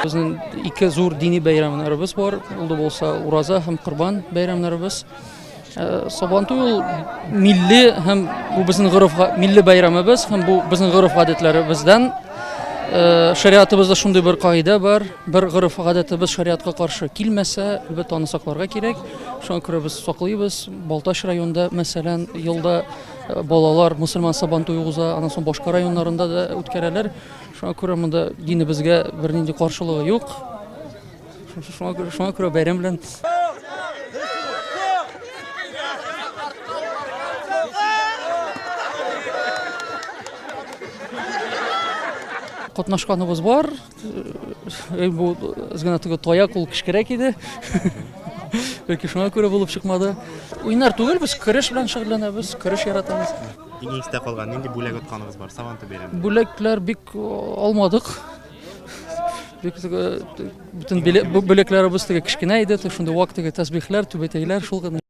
Безнең ике зур дини бәйрәмнәребез бар. Ул да булса Ураза һәм Корбан бәйрәмнәребез. Сабантуй ул милли һәм бу безнең гореф милли бәйрәмебез һәм бу безнең гореф-гадәтләребездән. Шариатыбызда шундый бер кагыйдә бар. Бер гореф-гадәтебез шариатка каршы килмәсә, әлбәттә, аны сакларга кирәк. Шуңа күрә без саклыйбыз. Балтач районында, мәсәлән, елда балалар мусульман сабантуе уза, аннан соң башка районнарында да үткәрәләр. Шуңа күрә монда динебезгә бернинди каршылыгы юк. Шуңа күрә, шуңа күрә бәйрәм белән. Катнашканыбыз бар. Бу әз генә теге таяк ул кечкерәк иде. Бәлки шуңа күрә булып чыкмады. Уйнар түгел, без көрәш белән шөгыльләнәбез, көрәш яратабыз. Иң истә калган нинди бүләк отканыгыз бар Сабантуй бәйрәмендә? Бүләкләр бик алмадык. Бик бөтен бүләкләребез теге кечкенә иде, шундый вак теге тәсбихләр, түбәтәйләр шул гына.